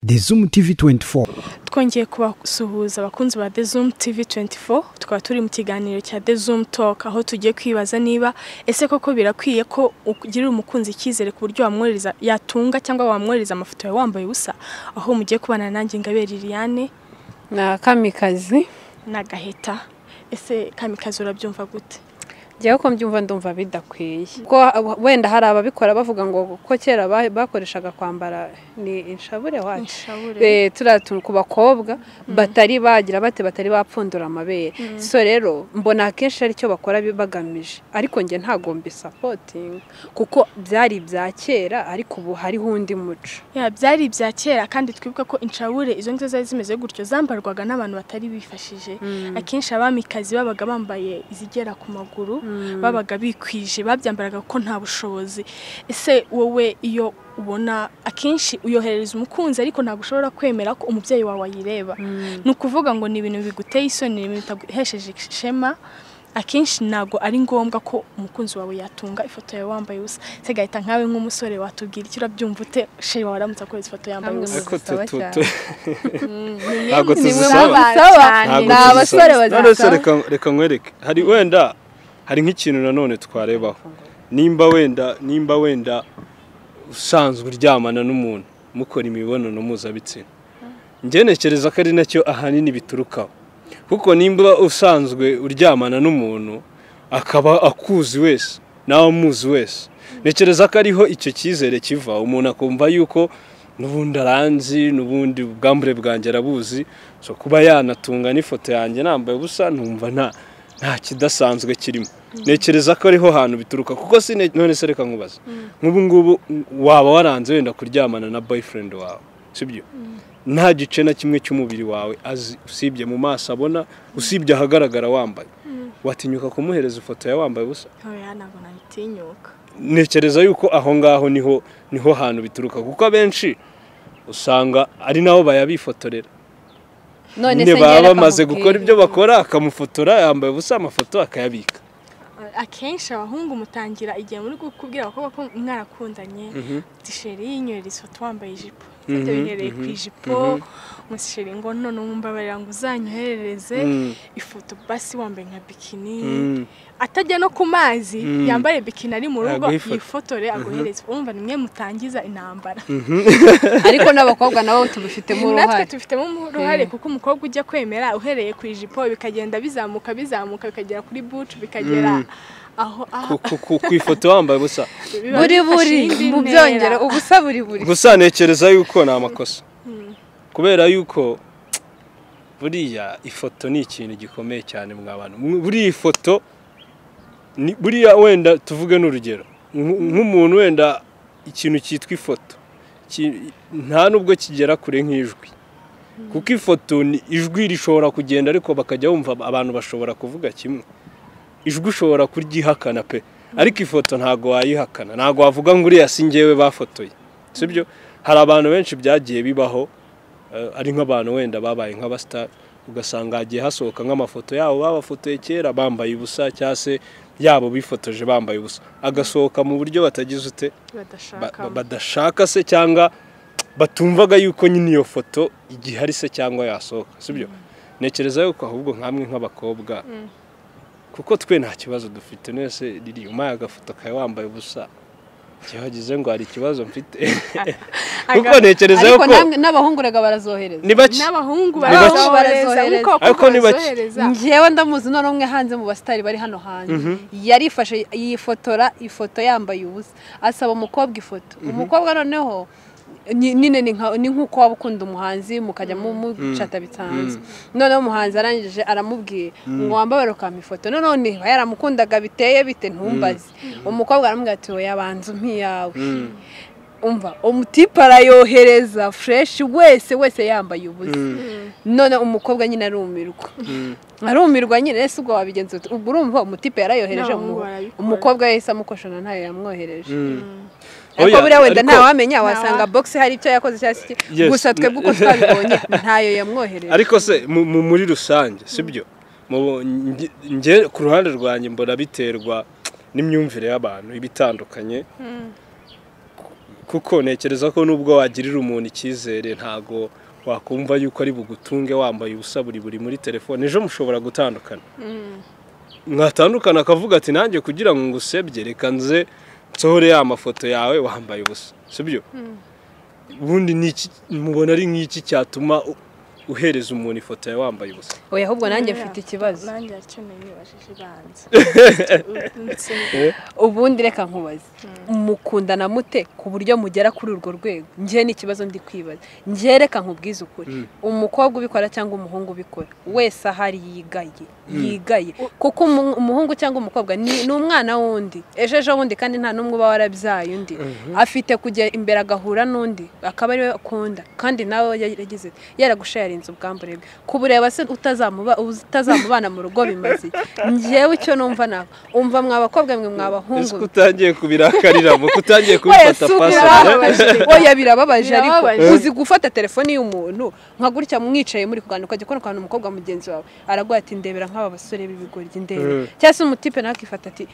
The Zoom TV 24. Twongeye kubasuhuza abakunzi ba The Zoom TV 24, tukaba turi mu kiganiro cya The Zoom Talk, aho tugiye kwibaza niba ese koko birakwiye ko ugirira umukunzi icyizere ku buryo wamwohereza yatunga cyangwa wamwohereza amafoto yawe wambaye ubusa, aho mugiye kubana nanjye Ingabire Liliane na Kamikazi na Gaheta. Ese Kamikazi urabyumva gute? Njyewe uko mbyumva ndumva bidakwiye, ko wenda hari ababikora bavuga ngo ko kera bakoreshaga kwambara ni inshabure wacu turiya tuntu ku bakobwa batari bagira bate batari bapfundura amabere. So rero mbona akenshi aricyo bakora bagamije, ariko njye ntago mbisapotinga kuko byari ibya kera, ariko ubu hariho undi muco. Byari ibya kera, kandi twibuka ko inshabure izo ngizo zari zimeze gutyo zambarwaga n'abantu batari bifashije. Akenshi abamikazi babaga bambaye izigera ku maguru, babaga bikwije, babyambaraga ko nta bushobozi. Ese wowe iyo ubona akenshi uyoherereza umukunzi ariko ntabwo ushobora kwemera ko umubyeyi wawe ayireba, ni ukuvuga ngo ni ibintu biguteye isoni, ni ibintu bitaguhesheje ishema. Akenshi ntabwo ari ngombwa ko umukunzi wawe yatunga ifoto yawe wambaye ubusa. Se Gahita, nkawe nk'umusore watubwira icyo urabyumva ute chéri wawe aramutse akohereza ifoto yambaye ubusa? Ntabwo tuzisaba, ni abasore bazisaba. Reka nkwereke, hari wenda hari nk'ikintu nanone twarebaho, nimba wenda usanzwe uryamana n'umuntu mukora imibonano mpuzabitsina, njye ntekereza ko ari nacyo ahanini biturukaho, kuko nimba usanzwe uryamana n'umuntu akaba akuzi wese nawe amuzi wese, ntekereza ko ariho icyo cyizere kiva, umuntu akumva yuko n'ubundi aranzi, n'ubundi ubwambure bwanjye arabuzi, so kuba yanatunga n'ifoto yanjye nambaye ubusa ntumva nta kidasanzwe kirimo. Ntekereza ko ariho hantu bituruka, kuko si none se reka nkubaza, nk'ubu ngubu waba waranze wenda kuryamana na boyfriend wawe, sibyo? Nta gice na kimwe cy'umubiri wawe azi, usibye mu maso abona, usibye ahagaragara wambaye, watinyuka kumuhereza ifoto yawe wambaye ubusa? Oya, ntabwo nabitinyuka. Ntekereza yuko aho ngaho niho hantu bituruka, kuko abenshi usanga ari nabo bayabifotorera. None se baba bamaze gukora ibyo bakora, akamufotora yambaye ubusa, amafoto akayabika. Akenshi abahungu mutangira igihe muri kukubwira abakobwa ko mwarakundanye, chéri yinyohereza ifoto wambaye ijipo, ibyo bihereye ku ijipo, chéri ngo none umbabarira ngo uzanyoherereze ifoto basi wambaye nka bikini, atajya no ku mazi, yambaye bikini ari mu rugo yifotore aguhereze. Urumva ni mwe mutangiza intambara. Ariko n'abakobwa nabo tubifitemo uruhare. Natwe tubifitemo uruhare, kuko umukobwa ujya kwemera uhereye ku ijipo bikagenda bizamuka bizamuka bikagera kuri bucu bikagera aho ku ifoto wambaye ubusa buri buri mu byongera ubusa buri buri. Gusa ntekereza yuko ni amakosa, kubera yuko buriya ifoto ni ikintu gikomeye cyane mwa bantu. Buriya ifoto buriya wenda tuvuge n'urugero nk'umuntu wenda ikintu cyitwa ifoto nta nubwo kigera kure nk'ijwi, kuko ifoto ni ijwi rishobora kugenda ariko bakajya bumva abantu bashobora kuvuga kimwe, ijwi ushobora kuryihakana pe, ariko ifoto ntago wayihakana, ntago wavuga ngo uriya si njyewe bafotoye, sibyo? Hari abantu benshi byagiye bibaho, ari nk'abantu wenda babaye nk'abastar, ugasanga hagiye hasohoka nk'amafoto yabo babafotoye kera bambaye ubusa, cyangwa se yabo bifotoje bambaye ubusa, agasohoka mu buryo batagize ute badashaka se, cyangwa batumvaga yuko nyine iyo foto igihari se cyangwa yasohoka, sibyo? Ntekereza yuko ahubwo nkamwe nk'abakobwa, kuko twe nta kibazo dufite, nese riri umaye agafoto kawe wambaye ubusa cyagize ngo hari ikibazo mfite, kuko ntekereza yuko n'abahungu rega barazohereza, n'abahungu barazohereza, ariko ni bake. Njyewe ndamuzi none umwe hanze mu basitari bari hano hanze, yarifashe yifotora ifoto yambaye ubusa, asaba umukobwa ifoto, umukobwa noneho nyine ni nk'uko waba ukunda umuhanzi mukajya mucata bitanze, noneho umuhanzi arangije aramubwiye ngo wambabare ukampa ifoto, noneho niba yaramukundaga biteye bite ntumbaze, umukobwa aramubwira ati oya banza umpe iyawe. Umva umutipe arayohereza fresh wese wese yambaye ubusa, none umukobwa nyine arumirwa, arumirwa nyine. Ese ubwo wabigenza ute? Ubwo urumva umutipe yarayohereje, umukobwa yahise amukoshona ntayo yamwohereje. Ariko buriya wenda ntawamenya, wasanga box hari icyo yakoze cyangwa se, gusa twebwe uko twabibonye ntayo yamwohereje. Ariko se muri rusange sibyo, nge ku ruhande rwanjye mbona biterwa n'imyumvire y'abantu ibitandukanye. Kuko ntekereza ko nubwo wagirira umuntu icyizere ntago wakumva yuko ari bugutunge wambaye ubusa buri muri telefone. Ejo mushobora gutandukana, mwatandukana akavuga ati nanjye kugira ngo ngusebye reka nze nsohore ya mafoto yawe wambaye ubusa, sibyo? Ubundi niki mubona ari nk'iki cyatuma uhereza umuntu ifoto yawe wambaye ubusa? Oya, ahubwo nanjye mfite ikibazo. Nanjye akeneye nibajije banze. Ubundi reka nkubaze, mukundana mute ku buryo mugera kuri urwo rwego? Njye ni ikibazo ndi kwibaza. Njye reka nkubwize ukuri, umukobwa ubikora cyangwa umuhungu ubikora wese ahari yigaye, kuko umuhungu cyangwa umukobwa ni umwana wundi ejo wundi, kandi nta n'umwe uba warabyaye undi, afite kujya imbere agahura n'undi akaba ariwe akunda, kandi nawe yagize yaragusharinze ubwambure bwe. Kubureba se utazamubana mu rugo bimaze. Njyewe icyo numva nawe umva mwa bakobwa mwe mwa bahungu, ese kutangiye kubirakariramo, kutangiye kubifata personal? Oya, birababaje. Ariko uzi gufata telefone y'umuntu nka gutya mwicaye muri kuganira, ukajya kubona umukobwa mugenzi wawe araguha ati ndebera nk'aba basore b'ibigoryi, ndebera, cyangwa se umutipe nawe akifata ati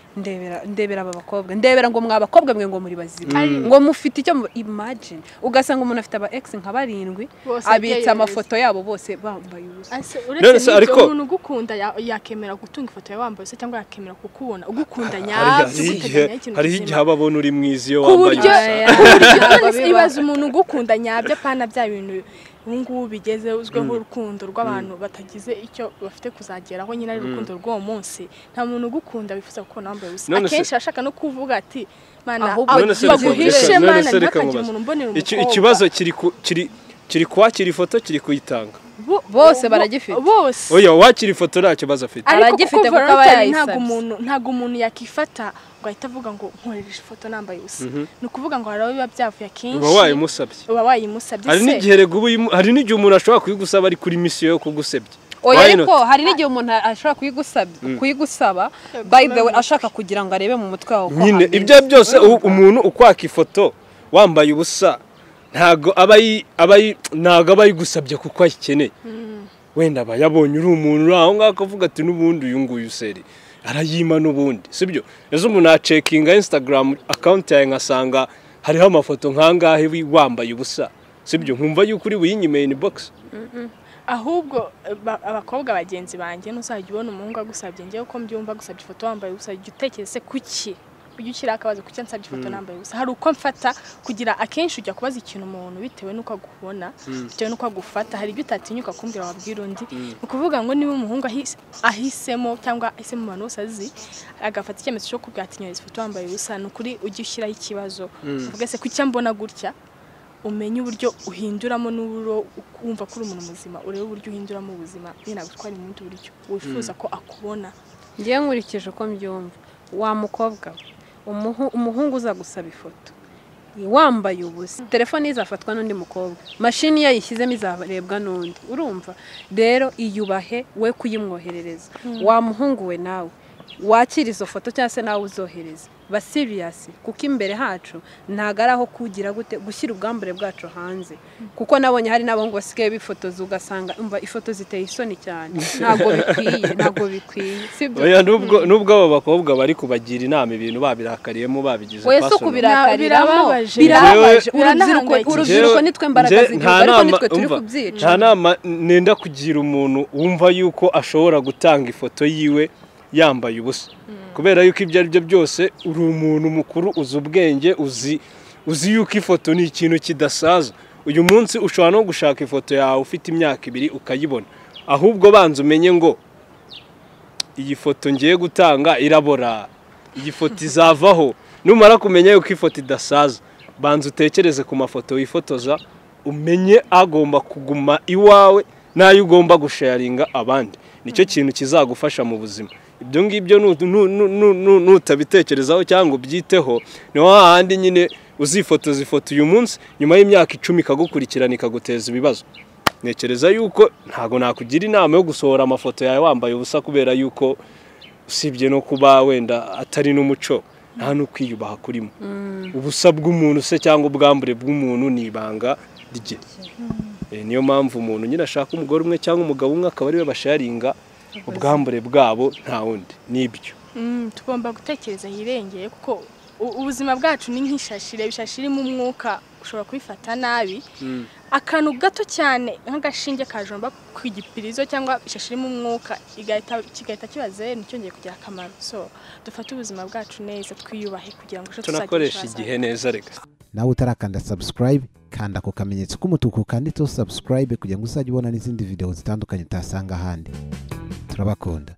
ndebera aba bakobwa, ndebera ngo mwa bakobwa mwe ngo muri bazima, ngo mufite icyo. Imagine ugasanga umuntu afite aba ex nka 7 abitsa amafoto yabo bose bambaye ubusa. Uretse n'ibyo, umuntu ugukunda yakemera gutunga ifoto yawe wambaye ubusa, cyangwa yakemera kukubona ugukunda nyabyo? Hariho igihe aba abona uri mwiza iyo wambaye ubusa. Ibaze umuntu ugukunda nyabyo, apana bya bintu ubu ngubu bigeze uzwiho urukundo rw'abantu batagize icyo bafite kuzageraho, nyine ari urukundo rw'uwo munsi. Nta muntu ugukunda wifuza kubona wambaye ubusa. Akenshi ashaka no kuvuga ati mana baguhishe, mana ntihakagire umuntu umbonera umukobwa. Ikibazo kiri kwakira ifoto, kiri kuyitanga. Bose baragifite. Bose. Oya, wakira ifoto nta kibazo afite. Aragifite kuko aba yayisabye. Ntago umuntu yakifata ngo ahita avuga ngo nkorereje ifoto nambaye ubusa. Ni ukuvuga ngo hari aho biba byavuye akenshi. Uba wayimusabye. Uba wayimusabye. Hari n'igihe hari n'igihe umuntu ashobora kuyigusaba ari kuri misiyo yo kugusebya. Oya, ariko hari n'igihe umuntu ashobora kuyigusaba by the way ashaka kugira ngo arebe mu mutwe wawe. Nyine ibyo byose umuntu ukwaka ifoto wambaye ubusa ntago aba ayigusabye kuko ayikeneye. Wenda aba yabonye uri umuntu uri aho ngaho akavuga ati n'ubundi uyu nguyu seri arayima n'ubundi, sibyo? Ejo umuntu acekinga Instagram account yawe ngasanga hariho amafoto nkangahe wambaye ubusa, sibyo? Nkumva yuko uri buyinyime inbox. Ahubwo abakobwa bagenzi banjye, ntuzajya ubona umuhungu agusabye, ngewe uko mbyumva agusabye ifoto wambaye ubusa, jya utekereze kuki ujya ushyiraho akabazo kuki ansabye ifoto nambaye ubusa. Hari uko mfata kugira akenshi ujya kubaza ikintu umuntu bitewe n'uko agubona, bitewe n'uko agufata, hari ibyo utatinyuka kumbwira wabwira undi. Ni ukuvuga ngo niba umuhungu ahisemo cyangwa ahisemo abantu bose azi agafata icyemezo cyo kubwira ati nyohereza ifoto wambaye ubusa, ni ukuri ujya ushyiraho ikibazo uvuge se kuki mbona gutya, umenye uburyo uhinduramo n'uburo wumva ko uri umuntu muzima, urebe uburyo uhinduramo ubuzima nyine agutwara mu bundi buryo wifuza ko akubona. Ngiye nkurikije uko mbyumva, wa mukobwa umuhungu uzagusaba ifoto wambaye ubusa, telefone izafatwa n'undi mukobwa, mashini yayishyizemo izarebwa n'undi, urumva rero iyubahe we kuyimwoherereza. Wa muhungu we nawe wakira izo foto cyangwa se nawe uzohereza, ba serious, kuko imbere hacu ntago ari aho kugira gute gushyira ubwambure bwacu hanze, kuko nabonye hari n'abahungu basigaye bifotoza ugasanga umva ifoto ziteye isoni cyane, ntago bikwiye, sibyo? Oya, nubwo abo bakobwa bari kubagira inama ibintu babirakariyemo babigize personal. Oya, kubirakariramo birababaje. Urubyiruko nitwe mbaraga z'igihugu, ariko nitwe turi kubyica. Nta nama nenda kugira umuntu wumva yuko ashobora gutanga ifoto yiwe yambaye ubusa, kubera yuko ibyo ari byo byose uri umuntu mukuru, uzi ubwenge, uzi yuko ifoto ni ikintu kidasaza. Uyu munsi ushobora no gushaka ifoto yawe ufite imyaka 2 ukayibona, ahubwo banza umenye ngo iyi foto ngiye gutanga irabora, iyi foto izavaho. Numara kumenya yuko ifoto idasaza, banza utekereze ku mafoto wifotoza, umenye agomba kuguma iwawe n'ayo ugomba gusharinga abandi. Nicyo kintu kizagufasha mu buzima. Ibyo ngibyo nutabitekerezaho cyangwa ubyiteho, ni hahandi nyine uzifotoza ifoto uyu munsi, nyuma y'imyaka 10 ikagukurikirana ikaguteza ibibazo. Ntekereza yuko ntago nakugira inama yo gusohora amafoto yawe wambaye ubusa, kubera yuko usibye no kuba wenda atari n'umuco, nta no kwiyubaha kurimo. Ubusa bw'umuntu se cyangwa ubwambure bw'umuntu ni ibanga rye. Niyo mpamvu umuntu nyine ashaka umugore umwe cyangwa umugabo umwe akaba ariwe basharinga ubwambure bwabo, nta wundi. Nibyo tugomba gutekereza hirengeye, kuko Ubuzima bwacu ni nk'ishashi, reba ishashi irimo umwuka ushobora kuyifata nabi. Akantu gato cyane nk'agashinge kajomba ku gipirizo cyangwa ishashi irimo umwuka igahita kiba zeru, nticyongeye kugira akamaro. So dufate ubuzima bwacu neza, twiyubahe kugira ngo ejo tuzagire tunakoresha ejo hazaza. Igihe neza reka. Nawe utarakanda subscribe, kanda ako kamenyetso k'umutuku kanditseho subscribe kugira ngo uzajye ubona n'izindi video zitandukanye utasanga ahandi. Turabakunda.